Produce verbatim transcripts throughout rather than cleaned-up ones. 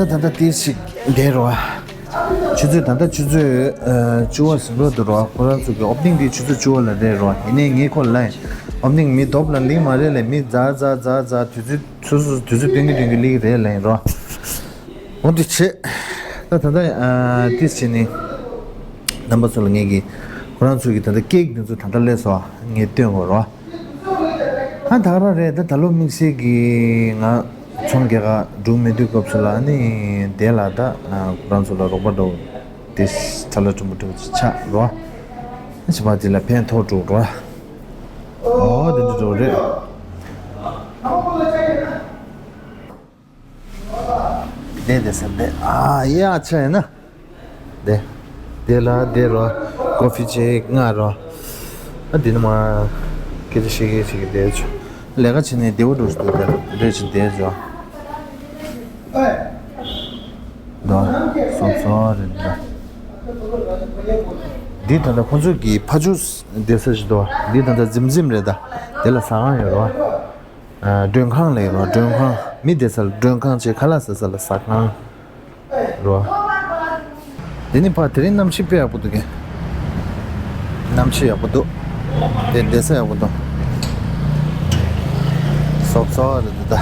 ད་ལྟ་ཏིས་ཞིག་བསྡད་རོ། ཆུ་ཚོད་ད་ལྟ་ཆུ་ཚོད་ཨ་བཅུ་པ་ཟིན་འགྲོ་འདུག་རོ། ཁོ་རང་ཚོ་གི་ཨོ་པ་ནིང་དེ་ཆུ་ཚོད་བཅུ་པ་ལ་རེད་རོ། ཡིན་ནའི་ངས་ཁོ་ལ་ཨོ་པ་ནིང་མི་སྟོབས་ལ་ལིང་མ་རེད་ལས། མི་ཛ་ཛ་ཛ་ཛ་དུས་ཚོད་སོ་སོ་དུས་ཚོད་སྟོན་གི་སྟོན་གི་ལིང་རེད་ལས་རོ། འོ་དེ་བྱས། ད་ད་ལྟ་ཨ་ཏིས་བྱས་ནས་རྣམ་པ་ཚོ་ལ་ངས་གི་ཁོ་རང་ཚོ་གི་ད་ལྟ་ཀེག་དེ་ཚོ་ད་ལྟ་སླེབས་སོང་། ངས་སྟོན་དགོས་རོ། ཨ་ད་ག་རང་རེད། ད་ད་ལོ་དམིགས་བསལ་གྱིས་ང་ཚོང་རྒྱག་ག་འགྲོ་མི་ཐུབ་སྐབས་སུ་ལ་ནི་དེ་ལ་ད་ཁོ་རང་ཚོ་ལ་རོགས་པ་འགྲོ་དེ་ཁྲ་ལ་ཁྲིམས་པ་འགྲོ་ཅི་ཆགས་རོ། ཨ་ཕྱི་པ་དེ་ལ་ཕན་ཐོགས་འགྲོ་རོ། ཨོ་དེ་འདྲ་འགྲོ་རེད། བསྡད་བསྡད་ཟེར་བསྡད། ཨ་ཡ་ཆ་ཡིན་ན། བསྡད། བསྡད་ལ་བསྡད་རོ། ཀོ་ཕི་ཅིག་མངགས་རོ། ཨ་འདི་ནི་མ། སྐད་ཆ་བཤད་མཁན་ཞིག་གིས་བསྡད་ཆོག་ལས་ཀ་བྱེད་ནས་བདེ་བོ་འགྲོ་སྲིད་འདུག་འདྲ་ཅིག་བསྡད་ཆོག་འདུག་སོང་སོང་རེད་འདུག་འདི་ད་ལྟ་ཁོང་ཚོ་གི་ཕ་ཆུ་བསྡད་ས་ཞིག་འདུག་འདི་ད་ལྟ་འཛིམ་འཛིམ་རེད། ད་དེ་ལ་ཟ་ཁང་ཡོད་རོ། མགྲོན་ཁང་ལ་ཡོད་རོ། མགྲོན་ཁང་། མི་བསྡད་ས་ལ་མགྲོན་ཁང་བྱས། ཁ་ལག་ཟ་ས་ལ་ཟ་ཁང་རོ། དེ་ནི་ཕ་དེ་རིང་གནམ་གཤིས་དཔེ་ཡག་པོ་འདུག་གས། གནམ་གཤིས་ཡག་པོ་འདུག་དེ་བསྡད་ས་ཡག་པོ་འདུག་སོབ་སོབ་རེད་འདུག་ད་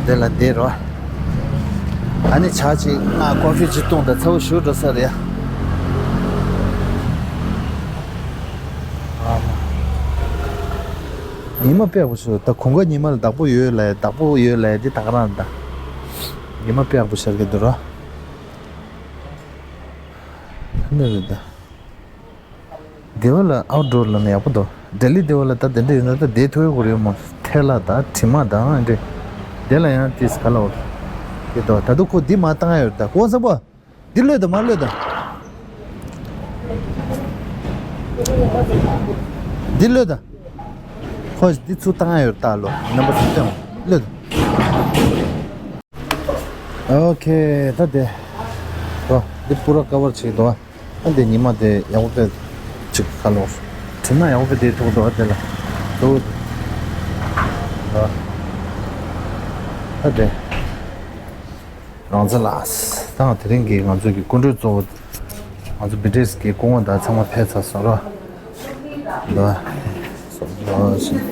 དེ་ལ་བསྡད་རོ། ཨ་ནི་ཇ་ཅིག་མངགས། ཀོ་ཕི་ཅིག་བཏུང་། ད་ཚ་བོ་ཞུ་འགྲོ་ས་རེད་ཡ། ཉི་མ་དཔེ་ཡག་པོ་ཤར། ད་དགུན་ཁ་ཉི་མ་ལ་བདག་པོ་ཡོད་ལ། བདག་པོ་ཡོད་ལ་འདི་ད་ག་རང་ད། ཉི་མ་དཔེ་ཡག་པོ་ཤར་གི་འདུག་ར། ནི་རེད་ད། སྡེ་བ་ལ་ཨའུ་ཌོར་ལ་ནི་ཡག་པོ་འདུག་ལྡི་ལི་སྡེ་བ་ལ་ད་དེ་འདྲ་ཡོད་ན་ད་བསྡད་ཐུབ་ཡོད་གོ་རེད་མོ། ཐལ་ལ་ད་དྲི་མ་དང་འདྲ། དེ་ལ་ཡང་ཏིས་ག་ལ་འོར། དེ་འདུག་ད་དུང་ཁོ་འདི་མ་བཏང་ཡ་ཡོད་ད། ཨོ་ས་པོ། འདི་གློད་དང་མ་གློད་དང་། འདི་གློད་དང་། ཁོ་འདི་ཚུར་བཏང་ཡ་ཡོད་ད་ལོ། རྣམ་པ་ཚུར་བཏང་། གློད་དང་། ཨོ་ཁེ། ད་དེ་རོ། འདི་པུ་ར་ཀ་བར་བྱེད་དོ། ཨ་འདི་ཉི་མ་དེ་ཡག་པོ་དཔེ་ཅིག་ཁ་ལོ། དྲི་མ་ཡག་པོ་དཔེ་དེ་ཐུག་དོ། ཨ་དེ་ལ་དུ། ཨ་དེ། རང་ཚོ་ལ། ད་དེ་རིང་གི་ང་ཚོ་གི་སྐུ་མགྲོན་གཙོ་བོ། ང་ཚོ་བི་ཏྲེས་ཀྱི་སྐུ་ངོ་དང་ཚང་མ་ཕེབས་ཚར་སོང་རོ། ལ། སོ་ལ་ཞིག་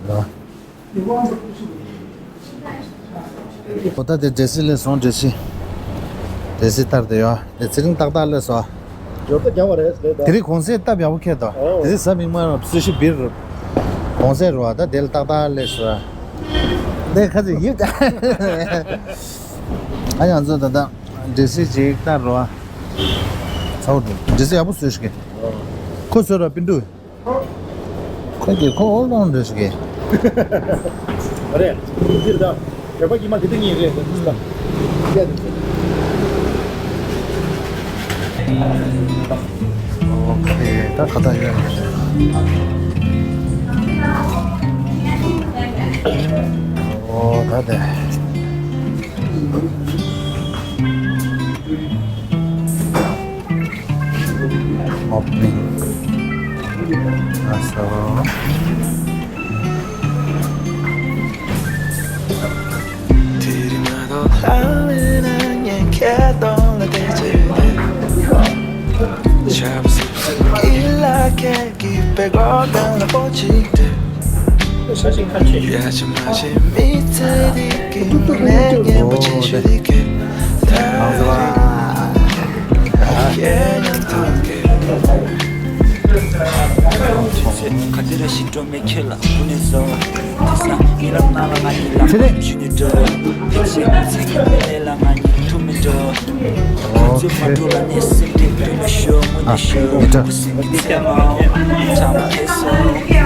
ལ། ཨོ་ད་དེ་འདྲེ་སི་ལས་སོང་། འདྲེ་སི། འདྲེ་སི་ལྟར་དེ་ཡོད། དེ་ཚེ་རིང་ཏག་ཏག་ལས་སོ། ཡོད་ད་རྒྱ་བ་རེད་ཟེར་ད། དེ་རིང་གོང་ཚད་སྟབས་ཡག་པོ་ཁྱེར་ཏོ། ཨོ། དེ་རིང་གཟའ་མིག་དམར་སུ་ཤི་བིར། གོང་ཚད་རོ་ད་དེ་ལ་ཏག་ཏག་ལས་སོ། དེ་ཁ་ཚིག་ཡིབ་ད། ཨ་ཡང་ཚོ་ད་ད་འདྲེ་སི་ཅིག་ལྟར་རོ། ཚའོ་འདྲེ་སི་ཡག་པོ་བཟོས་ཤིག་ཁོ་བཟོས་རོ་པིན་ཏུ། ཁོ་གི་ཁོ་ཨོལ་རོང་འདྲ་ཞིག་གི། རེད། འདིར་ད་བོད་པ་ཡིན་མ་དེ་འདྲ་ཉིད་རེད་ད། ཨོ་ཁེ། ད་ཁ་ད་ཡོད། ཨོ་ད་དེ། Opening. That's all.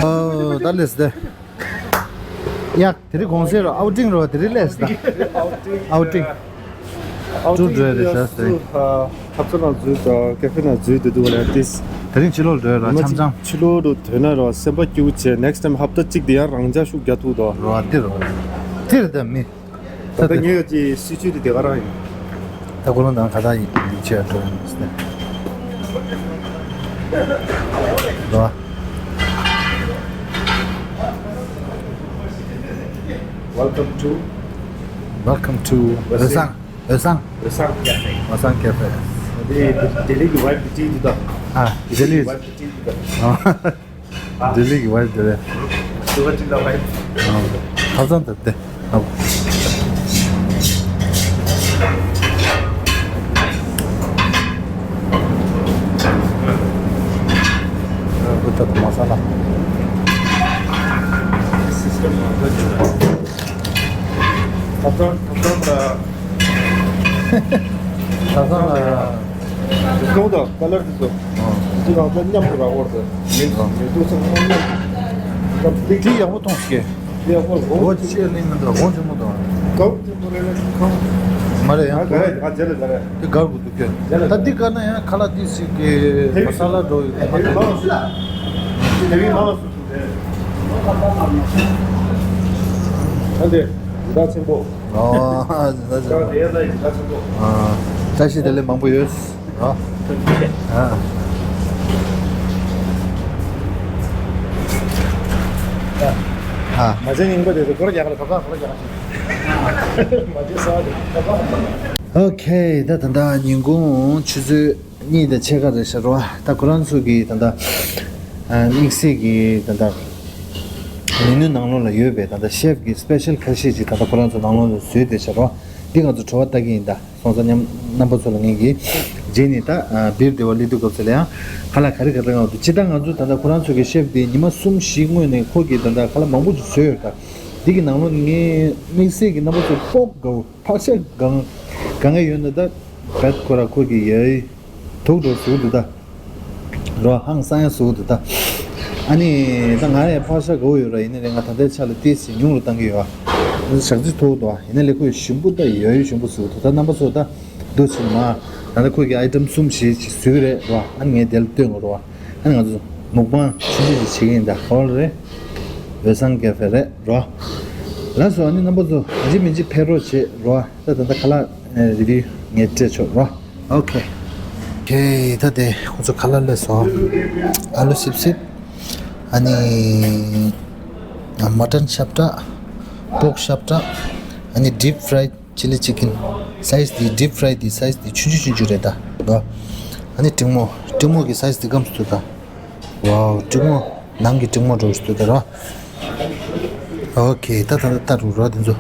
ཨོ། ད་ལེས་ཏེ། ཡ། དེ་རིང་གོང་ཚད་རོ། ཨའུ་ཊིང་རོ། དེ་རིང་ལེས་ད། ཨའུ་ཊིང་། ཨའུ་ཊིང་ཊུར་འགྲོ་ཡ་རེད་ཟེར་ཏེ། ཨ་ཐབ་ཚང་ནང་འཛུལ་དང་ཀེ་ཧྥེ་ནང་འཛུལ་དུ་འདུག་ལ་ཏིས། དེ་རིང་ཕྱི་ལོགས་འགྲོ་ཡ་རོ། འཆམ་འཆམ། ཕྱི་ལོགས་འགྲོ་དོན་ན་རོ། སེམས་པ་སྐྱིད་པོ་བྱས། ནེགསི་ཊའིམ་ཧབ་ཏ་གཅིག་དེ་ཡང་རང་འཇགས་ཤུགས་རྒྱག་ཐུབ་དོ། རོ་ཨ་ཏི་རོ། ཏི་རེད་ད་མི། ད་ལྟ་ངའི་ཡ་གི་སྲིད་ཇུས་དེ་དེ་ག་རང་ཡིན། ད་ཁོ་རང་དང་ཁ་བརྡ་ཡིན་ཡིན་ཆེ་འགྲོ་ཡིན་ཟེར། འགྲོ་ཨ། Welcome to Welcome to འོད་བཟང་། འོད་བཟང་། འོད་བཟང་ཀེ་ཧྥེ། འོད་བཟང་ཀེ་ཧྥེ། འདི་ལྡི་ལི་གི་ཝའིབ་ཀྱི་ཊི་འདུག་ད། ཨ། ལྡི་ལི་ཝའིབ་ཀྱི་ཊི་འདུག་ད། ཨ། ལྡི་ལི་གི་ཝའིབ་དེ་རེད། སུ་བ་ཊི་ལ་ཝའིབ། ཨ། ཧ་ཅང་དེ་དེ། ཨ། ཨ། ཀུ་ཏ་མ་ས་ལ། སིས་ཊམ་མ་ས་ལ། ཐབ་ཚང་། ཐབ་ཚང་ལ། ཐབ་ཚང་ལ། གང་དང་ཀ་ལར་དེ་ཚོ། ཨ། དེ་ནང་ཚོ་མཉམ་དུ་རག་པར་དུ། མི་ཚོ་མི་ཚོ་ཚང་མ་མཉམ་དུ། ལི་ཁྲི་ཡག་པོ་མཐོང་སྐྱེ། ཡག་པོ་སྒོ་ཆེ་གླིང་ནང་དུ་སྒོ་ཆེན་པོ་དང་། གང་དེ་མོ་རེ་རེ་གང་། མ་རེད་ཡང་། ཨ། ག་རེ་ཨ་ཇེ་ལེ་ག་རེ། དེ་གར་དགོས་འདུག་ཁྱོད། ད་འདི་གར་ན་ཡང་ཁ་ལག་དེ་ཞིག་གི་མ་ས་ལ་འགྲོ་ཡོད་དེ་མ་དེ། དེ་བི་མ་ལ་སུ་སུ་དེ། ཨ་འདི་ད་ཆེན་པོ། ཨོ། ད་ཆེན་པོ། ཨ། བཀྲ་ཤིས་བདེ་ལེགས་མང་པོ་ཡོད། ཨ། ཨ། མ་བྱན་རྙིང་པ་དེ་ཚོ་སྐོར་རྒྱག་ག་ལ་ཁ་ཁ་སྐོར་རྒྱག་ག་ཞིག་མ་བྱན་ས་དེ་ཁ་ཁ། ཨོ་ཁེ། ད་ད་ལྟ་ཉིན་གུང་ཆུ་ཚོད་གཉིས་དང་ཕྱེད་ཀ་རེད་ཤག་རོ། ད་ཁོ་རང་ཚོ་གི་ད་ལྟ་ཨ་དམིགས་བསལ་གྱི་ད་ལྟ་མེ་ནུ་ནང་ལོགས་ལ་ཡོད་པའི་ད་ལྟ་ཤེབ་ཀྱི་སི་པེ་ཤལ་ཁ་ཤས་ཅིག་ད་ལྟ་ཁོ་རང་ཚོ་ནང་ལོགས་ལ་བཟོས་བསྡད་ཤག་རོ། འདི་ང་ཚོ་བྲོ་བ་ལྟ་གི་ཡིན་ད། སོང་ཙང་མཉམ་རྣམ་པ་ཚོ་ལ་ངེད་ཀྱིས་རྗེས་ནས་ད་ཨ་བིར་སྡེ་བ་སླེབས་དུས་སྐབས་སུ་ལ་ཡང་ཁ་ལག་ག་རེ་ག་རེ་ང་ཚོ་ཇི་ལྟར་ང་ཚོ་ད་ལྟ་ཁོ་རང་ཚོ་གི་ཤེབ་དེ་ཉི་མ་གསུམ་བཞི་སྔོན་ནས་ཁོ་གིས་ད་ལྟ་ཁ་ལག་མང་པོ་ཅིག་བཟོས་ཡོད་ད། འདི་གི་ནང་ལོགས་ནས་ངས་དམིགས་བསལ་གྱི་རྣམ་པ་ཚོ་སྤོག་དགའ་བོ་ཕག་ཤ་གང་གང་ག་ཡོད་ན་ད་བད་ཁོ་ར་ཁོ་གི་ཡ་ཡི་དུག་འགྲོ་ཟུག་འདུག་ད། རོ་ཧང་སང་ཡ་ཟུག་འདུག་ད། ཨ་ནི་ད་ང་ཡང་ཕག་ཤ་དགའ་བོ་ཡོད་ར། ཡིན་ན་རེད་ང་ད་ལྟའི་ཆ་ལ་ཏོག་ཙམ་ཉུང་རུ་བཏང་གི་ཡོད་ཨ། ཞག་ཚི་ཐོག་འདུག་ཨ། ཡིན་ན་ལས་ཁོས་ཞིམ་པོ་ད་ཡ་ཡི་ཞིམ་པོ་ཟུག་འདུག་ད། རྣམ་པ་ཚོ་ད་འདུག་ཕྱིན་མ། ད་ལྟ་ཁོས་ཀྱི་ཨའི་ཊམ་གསུམ་བཞི་ཅིག་བཟོས་རེད་རོ། ཨ་ནི་ངས་དེ་ལ་སྟོན་དགོས་རོ། ཨ་ནི་ང་ཚོ་མུག་པང་ཆུང་ཆུང་ཅིག་བྱེད་ཀྱི་ཡིན་ད། ཧོལ་རེད། འོད་བཟང་ཀེ་ཧྥེ་རེད་རོ། ལགས་སོ། ཨ་ནི་རྣམ་པ་ཚོ་ཡིན་གཅིག་མིན་གཅིག་ཕེབས་རོགས་བྱེད་རོ། ད་ད་ལྟ་ཁ་ལག་རི་བིའུ་ངས་སྤྲད་ཆོག་རོ། ཨོ་ཁེ། ཁེ། ད་དེ་ཁོ་ཚོ་ཁ་ལག་སླེབས་སོང་། ཨ་ལུ་སིབ་སིབ། ཨ་ནི་མ་ཊན་ཤབ་ཏྲ། པོག་ཤབ་ཏྲ། ཨ་ནི་ཌིབ་ཕ་རའི་ཆི་ལི་ཅི་ཀིན། སའི་ཛི་དེ་ཌིབ་ཕ་རའི་དེ་སའི་ཛི་དེ་ཆུང་ཆུང་ཆུང་ཆུང་རེད་ད། ཨ་ནི་ཀྲིང་མོ། ཀྲིང་མོ་གི་སའི་ཛི་དེ་སྐམ་སུ་འདུག་ད། ཝའོ། ཀྲིང་མོ། ནང་གི་ཀྲིང་མོ་འདྲ་བོ་ཞིག་འདུག་ད་ར། ཨོ་ཁེ། ད་ད་ད་ད་རུ་ར་དེ་ཚོ།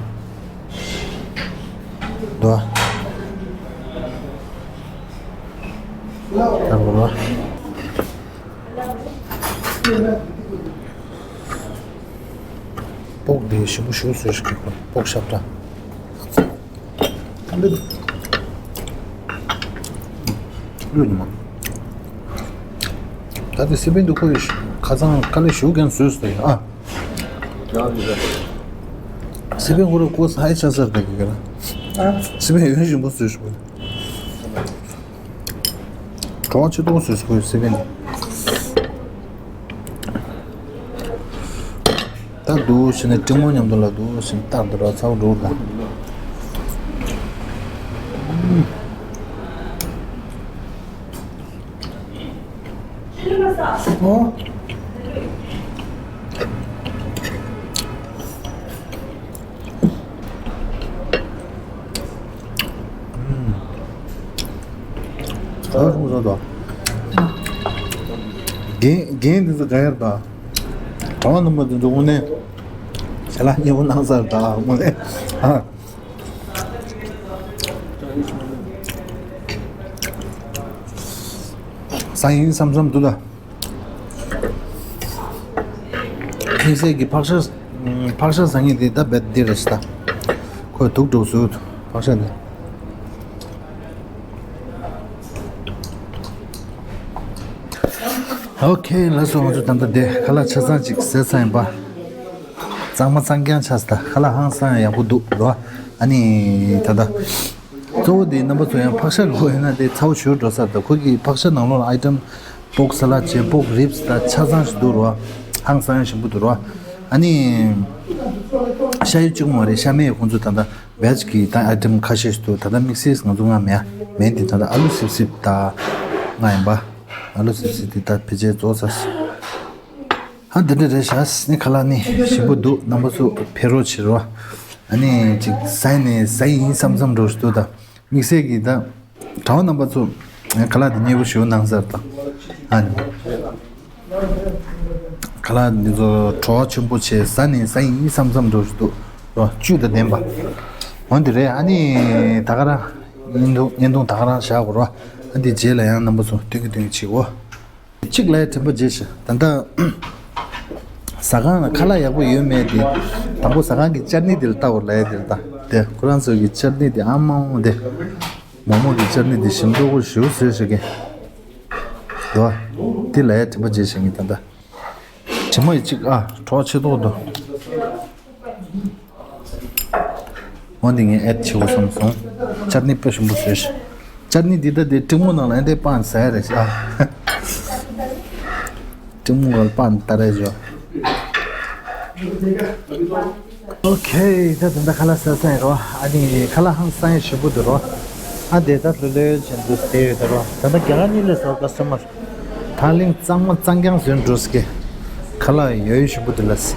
འདུག་ཨ། ད་རུ་ར། པོག་འདི་ཞིམ་པོ་ཞེ་པོ་བཟོས་ཤག་གི་ཁོ་པོག་ཤབ་ཏྲ། ལུས་ཉི་མ། ད་ལྟ་སི་པན་དུ་ཁོ་ཡི་ཁ་སང་དཀའ་ལས་ཞེ་པོ་བརྒྱབ་བཟོས་སོང་ཡ་ཨ། སི་པན་ཁོ་ར་ཁོ་ས་ཧའི་ཆ་སར་ད་གི་ག་ར། སི་པན་ཡོན་ཞིམ་པོ་བཟོས་ཤག་གི། གྲོགས་ཆེ་ཏོག་ཙམ་བཟོས་སོང་ཟེར་བས་ནི། ད་འདུག་བྱས་ནས་ཀྲིང་མོ་མཉམ་དུ་ལ་འདུག་བྱས་ནས་རྟག་ཏུ་ར་ཚ་བོ་འགྲོ་ལ། ཨོ། ཨ་ཧུ་ཟོ་དོ། རྒན་རྒན་འདི་ཚོ་ག་ཡར་དང་། གྲྭ་བ་རྣམ་པ་འདི་ཚོ་དངོས་གནས་ཞལ་ལག་མཉེས་པོ་གནང་ས་རེད་ད་དངོས་གནས་ཨ། ས་ཡིན་བསམ་བསམ་འདུག་ད། ཁྱེད་ཚོས་ཀྱི་ཕག་ཤ་ཕག་ཤ་ཟ་མཁན་དེ་ད་རྦད་དེ་རེད་ཤག་ད། ཁོས་དུག་འགྲོ་ཟུག་ཕག་ཤ་དེ། ཨོ་ཁེ། ལགས་སོ། ང་ཚོ་ད་ལྟ་དེ་ཁ་ལག་ཆ་ཚང་ཅིག་ཟས་ཚར་ཡིན་པ། གཙང་མ་གཙང་རྐྱང་ཆགས་ད། ཁ་ལག་ཧང་སང་ཡག་པོ་འདུག་རོ། ཨ་ནི་ད་ལྟ། གཙོ་བོ་དེ་རྣམ་པ་ཚོ་ཡང་ཕག་ཤ་དགོས་ཡོད་ན་དེ་ཚ་བོ་ཞུ་འགྲོ་ས་རེད། ད་ཁོ་གི་ཕག་ཤ་ནང་ལོགས་ལ་ཨའི་ཊམ་པོག་ས་ལ་བྱས་པོག་རིབ་སི་ད་ཆ་ཚང་ཞིག་འདུག་རོ། ཧང་སང་ཡང་ཞིམ་པོ་འདུག་རོ། ཨ་ནི་ཤ་ཡུ་གཅིག་མ་རེད། ཤ་མེད། ཁོང་ཚོ་ད་ལྟ་བེཇ་གི་ད་ཨའི་ཊམ་ཁ་ཤས་ཤིག་འདུག་ད་ལྟ་དམིགས་བསལ་ང་ཚོ་ང་མེད་མེད་དེ་ད་ལྟ་ཨ་ལུ་སིབ་སིབ་ད་ང་ཡིན་པ། ཨ་ལུ་སིབ་སིབ་དེ་ད་ཕལ་ཆེར་རྫོགས་ཚར། ཨ་འདི་འདྲ་རེད་ཤག་ནི་ཁ་ལག་ནི་ཞིམ་པོ་འདུག་རྣམ་པ་ཚོ་ཕེབས་རོགས་བྱེད་རོགས། ཨ་ནི་ཅིག་ཟ་ནས་ཟ་ཡིན་བསམ་བསམ་འགྲོ་ཞིག་འདུག་ད་དམིགས་བསལ་གྱི་ད་གྲྭ་པ་རྣམ་པ་ཚོ་ཁ་ལག་དེ་མཉེས་པོ་ཞིག་གནང་ཟེར་ད། ཨ་ནི་ཁ་ལག་འདི་ཚོ་བྲོ་བ་ཆེན་པོ་བྱས་ཟ་ནས་ཟ་ཡིན་བསམ་བསམ་འགྲོ་ཞིག་འདུག་རོ། བཅུད་དང་ལྡན་པ། འོན་ཏེ་རེད། ཨ་ནི་ད་ག་རང་བརྙན་ཐུང་བརྙན་ཐུང་ད་ག་རང་བཞག་དགོས་རོ། ཨ་འདི་རྗེས་ལ་ཡང་རྣམ་པ་ཚོ་སྟོན་གི་སྟོན་གི་བྱེད་འོ། གཅིག་ལ་དྲན་པ་བརྗེད་ཤག་ད་ལྟ་ཟ་ཁང་ལ་ཁ་ལག་ཡག་པོ་ཡོད་མེད་དེ། དང་པོ་ཟ་ཁང་གི་ཅར་ནི་དེ་ལ་ལྟ་བར་ལ་ཡ་དེ་ལ་ལྟ། དེ་ཁོ་རང་ཚོ་གི་ཅར་ནི་དེ་ཨ་མ་འོང་དེ། མོག་མོག་གི་ཅར་ནི་དེ་ཞིམ་མདོག་པོ་ཞེ་པོ་བཟོས་ཤག་གི། དོ། དེ་ལ་ཡ་དྲན་པ་བརྗེད་ཤག་ངས་ད་ལྟ། དྲི་མ་ཡི་གཅིག་ཨ་གྲོགས་ཆེ་ཏོག་ཏོ། འོ་འདི་ངས་ཨེ་ཌི་བྱེད་དགོས་བསམ་སོང་། ཅར་ནི་དཔེ་ཞིམ་པོ་བཟོས་ཤག་ཅར་ནི་འདི་ལྟ་དེ་ཀྲིན་མོ་ནང་ལ་ཨེ་འདྲས་སྤགས་ཟ་ཡ་རེད་ཤག་ཀྲིན་མོ་ག་ལ་སྤགས་ཏ་རེ་ཞོ། ཨོ་ཁེ། ད་ད་ལྟ་ཁ་ལག་ཟ་ས་ཡིན་རོ། ཨ་ནི་ཁ་ལག་ཧང་སང་ཡ་ཞིམ་པོ་འདུག་རོ། ཨ་དེ་ད་ལྷོད་ལྷོད་བྱས་འདུག་བསྡད་ཡོད་ད་རོ། ད་ལྟ་རྒྱ་གར་གཉིས་ལས་སོ་ཀ་སི་ཊ་མར། ད་གླིང་གཙང་མ་གཙང་རྐྱང་བཟོས་འགྲོ་སི་ཀེ། ཁ་ལག་ཡོད་ཡོད་ཞིམ་པོ་འདུག་ལགས།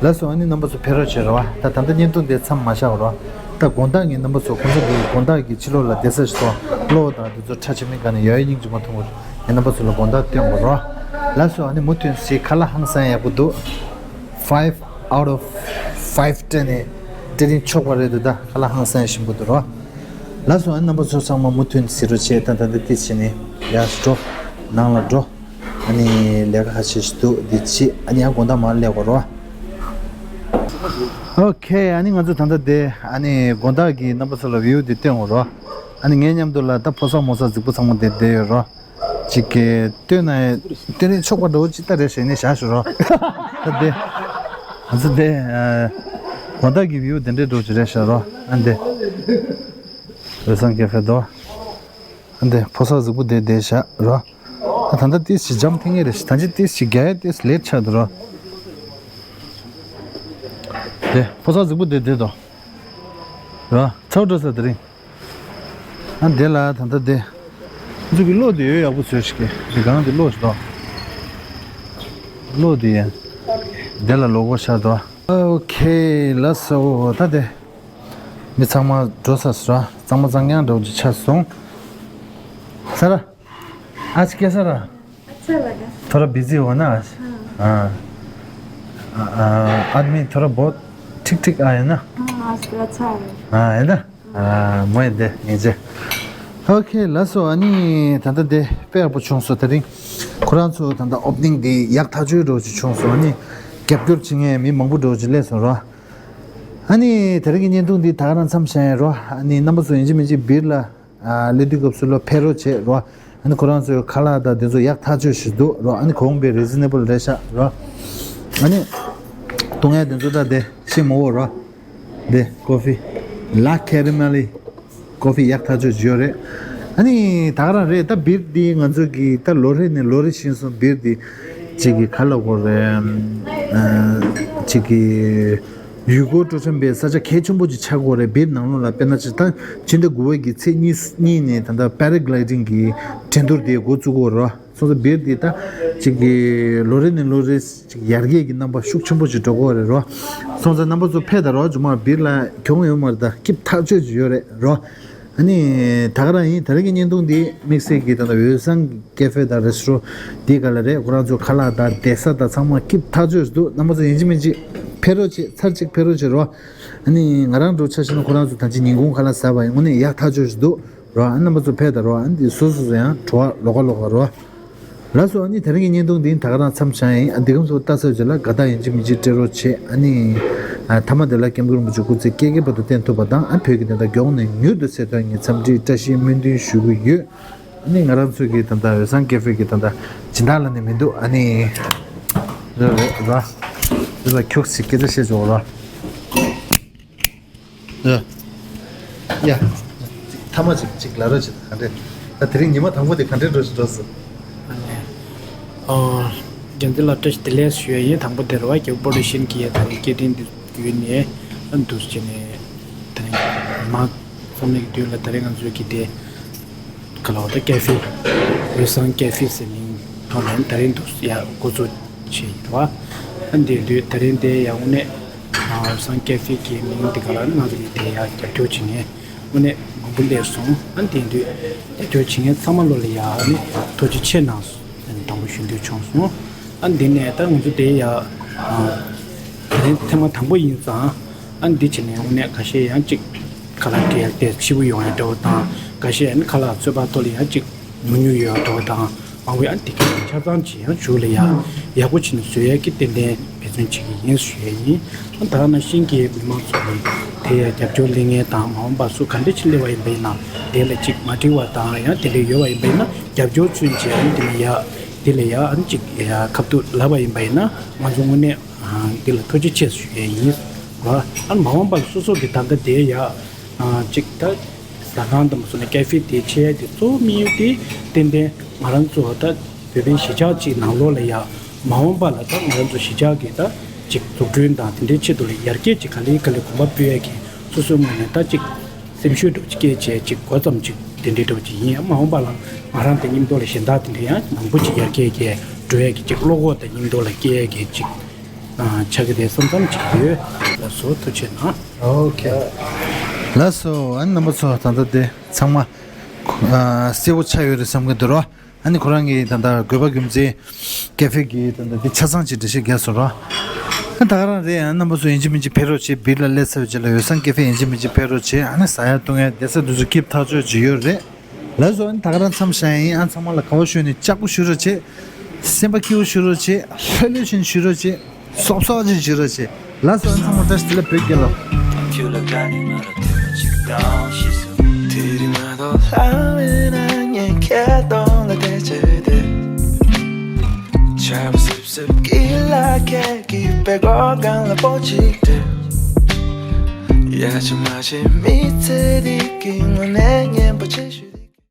ལགས་སོ། ཨ་ནི་རྣམ་པ་ཚོ་ཕེབས་རོགས་བྱེད་རོགས། ད་ད་ལྟ་བརྙན་ཐུང་དེ་མཚམས་མ་བཞག་རོགས། ད་དགོང་དག་ངས་རྣམ་པ་ཚོ་ཁོང་ཚོ་གི་དགོང་དག་གི་ཕྱི་ལོགས་ལ་བསྡད་ས་ཞིག་ཐོག་གློག་དང་དེ་ཚོ་ཁྲ་ཆེ་མི་ག་ནས་ཡོད་ཡོད་སྙིང་རྗེ་མ་ཐུང་བར་ངས་རྣམ་པ་ཚོ་ལ་དགོང་དག་སྟོན་དགོས་རོགས། ལགས་སོ། ཨ་ནི་མུ་མཐུད་སི་ཁ་ལག་ཧང་སང་ཡག་པོ་འདུག Five out of five སྤྲད་ནས་སྤྲད་རིན་ཆོག་པ་རེད་འདུག་ད་ཁ་ལག་ཧང་སང་ཞིམ་པོ་འདུག་རོ། ལགས་སོ། ཨ་ནི་རྣམ་པ་ཚོ་ཚང་མ་མུ་མཐུད་གཟིགས་རོགས་བྱེད། ད་ད་འདི་ཏིས་བྱས་ནས་ཡར་འགྲོ། ནང་ལ་འགྲོ། ཨ་ནི་ལས་ཀ་ཁ་ཤས་ཤིག་འདུག་འདི་བྱེད། ཨ་ནི་ཡང་དགོང་དག་མར་སླེབས་དགོས་རོ། ཨོ་ཁེ། ཨ་ནི་ང་ཚོ་ད་ལྟ་དེ་ཨ་ནི་དགོང་དག་གི་རྣམ་པ་ཚོ་ལ་བིའུ་འདི་སྟོན་དགོས་རོ། ཨ་ནི་ངའི་མཉམ་དུ་ལ་ད་ཕོ་གསར་མོ་གསར་གཟིགས་པོ་ཚང་མ་དེ་བསྡད་ཡོད་རོ། ཅིག་གི་སྟོན་ན་སྟོན་རིན་ཆོག་པ་འདྲ་བོ་ཅིག་ལྟ་རེ་བྱས་ནས་བཞག་ཞུ་རོགས། ད་དེ་ང་ཚོ་དེ་གོ་ད་གི་བིའུ་དེ་འདྲའི་འདྲ་བོ་ཅིག་རེད་བཞག་རོགས། ཨ་འདི་འོད་བཟང་ཀེ་ཧྥེ་དོ། ཨ་འདི་ཕོ་གསར་གཟིགས་པོ་དེ་བསྡད་བཞག་རོགས། ད་ད་ལྟ་ཏིས་ཅིག་འཇམ་ཐིང་ངེ་རེད། ད་ཅི་ཏིས་ཅིག་རྒྱ་ཡ་ཏིས་ལེ་ཆགས་འདུག་རོགས། དེ་ཕོ་གསར་གཟིགས་པོ་དེ་བསྡད་དོ། རོགས་ཚ་བོ་འགྲོ་ས་དེ་རིང་། ཨ་འདི་ལ་ད་ལྟ་དེ། ཚུ་གི་གློག་དེ་ཡོད་ཡག་པོ་བཟོས་ཤིག་གི་རི་སྒང་དེ་གློག་ཞིག་དོ། གློག་དེ་ཡ། འདི་ལ་ལོ་གོ་ཤར་དོ། ཨོ་ཁེ་ལགས་སོ། ད་དེ། མི་ཚང་མ་འགྲོ་ས་སུ་ར་གཙང་མ་གཙང་རྐྱང་འདྲ་བོ་ཅིག་ཆགས་སོང་། ས་ར། ཨ་ཅི་སྐད་ས་ར། अच्छा लगा। थोड़ा बिजी हो ना आज? हाँ। हाँ। आ, आ, आदमी थोड़ा बहुत ठीक ठीक आया ना? हाँ, आज तो अच्छा है। हाँ, है ना? हाँ, मैं दे नीचे। ཨོ་ཁེ་ལགས་སོ། ཨ་ནི་ད་ལྟ་དེ་དཔེ་ཡག་པོ་བྱུང་སོང་། དེ་རིང་ཁོ་རང་ཚོ་ད་ལྟ་ཨོ་པ་ནིང་དེ་ཡག་ཐག་ཆོད་འདྲ་བོ་ཅིག་བྱུང་སོང་། ཨ་ནི་རྒྱབ་སྐྱོར་བྱེད་མཁན་མི་མང་པོ་འདྲ་བོ་ཅིག་སླེབས་སོང་ར། ཨ་ནི་དེ་རིང་གི་བརྙན་ཐུང་འདི་ད་ག་རང་མཚམས་བཞག་ཡིན་རོ། ཨ་ནི་རྣམ་པ་ཚོ་ཡིན་གཅིག་མིན་གཅིག་སྦིར་ལ་ཨ་སླེབས་དུས་སྐབས་སུ་ལ་ཕེབས་རོགས་བྱེད་རོ། ཨ་ནི་ཁོ་རང་ཚོའི་ཁ་ལག་དང་དེ་ཚོ་ཡག་ཐག་ཆོད་ཞིག་འདུག་རོ། ཨ་ནི་གོང་དཔེ་རི་ཛི་ནེ་བལ་རེད་ཤག་རོ། ཨ་ནི་བཏུང་ཡག་དེ་ཚོ་ད་དེ་ཤེས་མོ་བོ་རོ། དེ་ཀོ་ཕི་ལ་ཁེ་རི་མ་ལི། ཀོ་ཕི་ཡག་ཐག་ཆོད་ཅིག་ཡོད་རེད། ཨ་ནི་ད་ག་རང་རེད། ད་སྦིར་འདི་ང་ཚོ་གི་ད་ལོ་རེ་ནས་ལོ་རེ་བཞིན་སོང་། སྦིར་འདི་གཅིག་གི་ག་ལབ་དགོས་རེད། ཨ་གཅིག་གི་ཡུལ་སྐོར་སྤྲོ་འཆམ་པའི་ས་ཆ་གལ་ཆེན་པོ་ཅིག་ཆགས་ཀྱི་ཡོད་རེད། སྦིར་ནང་ལོགས་ལ་དཔེར་ན་ཅིག་ད་ཕྱི་ཟླ་དགུ་པ་གི་ཚེས་གཉིས་གཉིས་ནས་ད་ལྟ་པ་ར་གི་ལའི་ཌིང་གི་འགྲན་བསྡུར་དེ་འགོ་བཙུགས་ཀྱི་ཡོད་རེད། སོང་ཙང་སྦིར་འདི་ད་གཅིག་གི་ལོ་རེ་ནས་ལོ་རེ་ཅིག་ཡར་རྒྱས་ཀྱི་རྣམ་པ་ཤུགས་ཆེན་པོ་ཅིག་འགྲོ་གི་ཡོད་རེད་རོ། སོང་ཙང་རྣམ་པ་ཚོ་ཕེབས་དང་རོ། རྗེས་མ་སྦིར་ལ་གྱོང་ཡོད་མ་རེད། ད་སྐྱིད་ཐག་ཆོད་ཅིག་ཡོད་རེད་རོ། ཨ་ནི་ད་ག་རང་ཡིན། དེ་རིང་གི་བརྙན་ཐུང་འདི་དམིགས་བསལ་གྱི་ད་ལྟ་འོད་བཟང་ཀེ་ཧྥེ་དང་རེ་སི་ཊོ་རན་འདི་ག་ལ་རེད། ཁོ་རང་ཚོ་ཁ་ལག་དང་བསྡད་ས་དང་ཚང་མ་སྐྱིད་ཐག་ཆོད་ཅིག་འདུག་རྣམ་པ་ཚོ་ཡིན་གཅིག་མིན་གཅིག་ཕེབས་རོགས་བྱེད། ཚར་གཅིག་ཕེབས་རོགས་བྱེད་རོ། ཨ་ནི་ང་རང་འདྲ་བོ་ཆ་བཞག་ན་ཁོ་རང་ཚོ་ད་ཅི་ཉིན་གུང་ཁ་ལག་ཟ་བ་ཡིན། དངོས་གནས་ཡག་ཐག་ཆོད་ཅིག་འདུག་རོ། ཨ་རྣམ་པ་ཚོ་ཕེབས་དང་རོ། ཨ་འདི་སོ་སོ་སོ་ཡང་བྲོ་བ་ལོག་ག་ལོག་ག་རོ། ལགས་སོ། ཨ་ནི་དེ་རིང་གི་བརྙན་ཐུང་འདི་ད་ག་རང་མཚམས་བཞག་ཡིན། ཨ་འདི་གམ་སོ་ལྟ་ཚར་རྗེས་ལ་དགའ་རྟགས་ཡིན་གཅིག་མིན་གཅིག་སྤྲད་རོགས་བྱེད། ཨ་ནི་ཨ་མཐའ་མ་དེ་ལ་སྐྱབས་མགོན་རིན་པོ་ཆེ་སྐུ་ཚེ་བསྐལ་བསྐལ་བར་དུ་བརྟན་ཐུབ་པ་དང་། ཨ་བོད་ཀྱི་བདེན་མཐའ་མགྱོགས་ནས་མྱུར་དུ་གསལ་ཐུབ་ངས་འཚམས་འདྲིའི་བཀྲ་ཤིས་སྨོན་འདུན་ཞུ་གི་ཡོད། ཨ་ནི་ང་རང་ཚོའི་གི་ད་ལྟ་འོད་བཟང་ཀེ་ཧྥེ་གི་ད་ལྟ་སྦྱིན་བདག་ལབ་ནས་མི་འདུག་ཨ་ནི་ར་ར་ར་ར་ཁྱུག་ཅིག་སྐད་ཆ་བཤད་ཆོག་ར། ཡ། ཡ། ཐ་མ་ཅིག་ཅིག་ལབ་རོགས་བྱེད། ག་འདྲས། ད་དེ་རིང་ཉི་མ་དང་པོ་དེ་ག་འདྲས་འགྲོ་ཞིག་འགྲོ་སོང་། ཨ་ནི། ཨ། རྒྱལ་མཚན་ལགས་བཀྲ་ཤིས་བདེ་ལེགས་ཞུ་ཡ་ཡིན། དང་པོ་དེ་རེད་བ། རྒྱལ་པོ་བོ་ཌི་ཤན་གྱི་ད་རིང་སྐད་འཕྲིན་འདི་བརྒྱུད་ནས་ཨ་འདུག་སེ་བྱས་ནས་ད་རིང་མ་བསམ་ནས་ཀྱི་དུས་ལ་ད་རིང་ང་ཚོའི་གི་དེ་ག་ལ་བ་ད་ཀེ་ཧྥེ་འོད་བཟང་ཀེ་ཧྥེ་ཟེར་མིང་ཐོག་ནས་ད་རིང་འདུག་ཡ་འགོ་བཙུགས་བྱས་ཡོད་རེད་བ། ཨ་འདི་དུས་ད་རིང་དེ་ཡང་དངོས་གནས། ཨ་བསམ་ཀེ་ཧྥེ་གི་མིང་འདི་ག་ལ་ང་ཚོ་གི་དེ་ཡ་རྒྱབ་སྐྱོར་བྱེད་མཁན་དངོས་གནས་མང་པོ་སླེབས་སོང་། ཨ་དེ་དུས་རྒྱབ་སྐྱོར་བྱེད་མཁན་ཚང་མ་ལོ་ལ་ཡ་ཨ་ནི་ཐུགས་རྗེ་ཆེ་གནང་ཟེར་དྲང་པོ་ཞུ་འདོད་བྱུང་སོང་། ཨ་འདི་ནས་ད་ང་ཚོ་དེ་ཡ་ཨ་དེ་རིང་ཐེངས་མ་དང་པོ་ཡིན་ཙང་། ཨ་འདི་བྱས་ནས་དངོས་གནས་ཁ་ཤས་ཡང་ཅིག་ཁ་ལག་འབྲི་ཡ་དེ་ཕྱི་པོ་ཡོང་ཡ་འདྲ་བོ་དང་། ཁ་ཤས་ཨ་ནི་ཁ་ལག་ཚོད་དཔག་ཐོག་ལ་ཡང་ཅིག་ཉུང་ཉུང་ཡོད་འགྲོ་དང་། མང་པོས་ཨ་དེ་གའི་ཆ་ཚང་ཅིག་ཡང་ཞུ་ལ་ཡ་ཡག་པོ་བྱས་ནས་བཟོ་ཡས་ཀྱི་ཏན་ཏན་འབད་བརྩོན་བྱེད་ཀྱི་ཡིན་ཞུ་ཡས་ཡིན། ཨ་ད་ག་ནང་བཞིན་གྱི་མི་མང་ཚོ་ནས་དེ་ཡ་རྒྱབ་སྐྱོར་སླེབས་མཁན་དང་མ་འོངས་པ་སུ་ག་འདྲ་ཅིག་སླེབས་པ་ཡིན་པ་ཡིན་ན་དེ་ལ་ཅིག་མ་འགྲིག་པ་དང་ཡང་དེ་འདྲ་ཡོད་པ་ཡིན་པ་ཡིན་ན་རྒྱབ་སྐྱོར་ཚུལ་བྱས་ཨ་དེ་ལ་ཡ་དེ་ལ་ཡ་ཨ་ཅིག་ཡ་ཁ་ཐུག་ལབ་པ་ཡིན་པ་ཡིན་ན་ང་ཚོ་དངོས་གནས་ཨ་འདི་ལ་ཐུགས་རྗེ་ཆེ་ཞུ་ཡས་ཡིན། ཨ་མ་འོངས་པ་ལ་སོ་སོ་གི་ད་ལྟ་དེ་ཡ་ཨ་ཅིག་ད་ཟ་ཁང་དང་མ་སོང་ན་ཀེ་ཧྥེ་དེ་ཆེ་ཡ་དེ་གཙོ་བོ་དམིགས་ཡུལ་དེ་ཏན་ཏན་ང་རང་ཚོ་ད་བོད་པའི་གཞིས་ཆགས་གཅིག་ནང་ལོགས་ལ་ཡ་མ་འོངས་པ་ལ་ད་ང་རང་ཚོ་གཞིས་ཆགས་ཀྱི་ད་ཅིག་འཛུགས་སྐྲུན་དང་དེ་འདྲའི་ཆེད་དུ་ལ་ཡར་རྒྱས་ཅིག་ག་ལེ་ག་ལེ་གོམ་པ་སྤོས་ཡ་གི་སོ་སོའི་ངོས་ནས་ད་ཅིག་སེམས་ཤུགས་འདྲ་བོ་ཅིག་སྐྱེད་བྱས་ཅིག་འགོ་བརྩམས་ཅིག་དེ་འདྲའི་འདྲ་བོ་ཅིག་ཡིན། ཡང་མ་འོངས་པ་ལ་ང་རང་དང་མཉམ་དུ་ལ་གཞན་དག་དེ་འདྲ་ཡང་མང་པོ་ཅིག་ཡར་རྒྱས་ཀྱི་འགྲོ་ཡ་གི་ཅིག་བློ་ཁོག་དང་མཉམ་དུ་ལ་སྐྱེ་ཡ་གི་ཅིག་ཨ་ཆགས་ཀྱི་རེད་བསམ་བསམ་ཅིག་ཡོད། ལགས་སོ་ཐུགས་རྗེ་གནང་། ཨོ་ཁེ། ལགས་སོ་ཨ་ནི་རྣམ་པ་ཚོ་ད་ལྟ་དེ་ཚང་མ་ཨ་གསལ་པོ་ཆགས་ཡོད་རེད་བསམ་གྱི་འདུག་རོ། ཨ་ནི་ཁོ་རང་གི་ད་ལྟ་དགོས་པ་རྒྱུ་མཚན་ཀེ་ཧྥེ་གི་ད་ལྟ་དེ་ཆ་ཚང་ཅིག་འགྲེལ་བཤད་རྒྱག་སོང་རོ། ཨ་ད་ག་རང་རེད་ཨ་རྣམ་པ་ཚོ་ཡིན་གཅིག་མིན་གཅིག་ཕེབས་རོགས་བྱེད། སྦིར་ལ་སླེབས་ཚར་བའི་རྗེས་ལ་འོད་བཟང་ཀེ་ཧྥེ་ཡིན་གཅིག་མིན་གཅིག་ཕེབས་རོགས་བྱེད། ཨ་ནི་ཟ་ཡ་བཏུང་ཡ་བདེ་ས་འདི་ཚོ་སྐྱིད་པོ་ཐག་ཆོད་ཅིག་ཡོད་རེད། ལགས་སོ་ཨ་ནི་ད་ག་རང་མཚམས་བཞག་ཡིན། ཨ་ཚང་མ་ལ་དགའ་བོ་ཞུས་ནས་ལྕགས་པོ་ཞུ་རོགས་བྱེད། སེམས་པ་སྐྱིད་པོ་ཞུ་རོགས་བྱེད། ལྷོད་ལྷོད་བྱས་ནས་ཞུ་རོགས་བྱེད། སོབ་སོབ་ཅིག་ཞུ་རོགས་བྱེད། ལགས་སོ་ཨ་ཚང་མ་བཀྲ་ཤིས་བདེ་ལེགས་བོད་རྒྱལ་ལོ། དེ་རིང་མ་གཏོགས་ལྷ་མེད་ན་ངས་ཁྱེད་གདོང་ལ་བལྟས་བྱས་བསྡད། ཆར་པ་སིབ་སིབ་ཀྱི་ལ་ཁད་ཀྱི་པད་གོ་སྒང་ལ་སྤོ་ཅིག་སྤྲད། ཡ་ཆ་མ་ཆེ་མི་ཚེ་འདི་གི་དངོས་གནས་སྙན་པོ་ཆེ་ཞུ།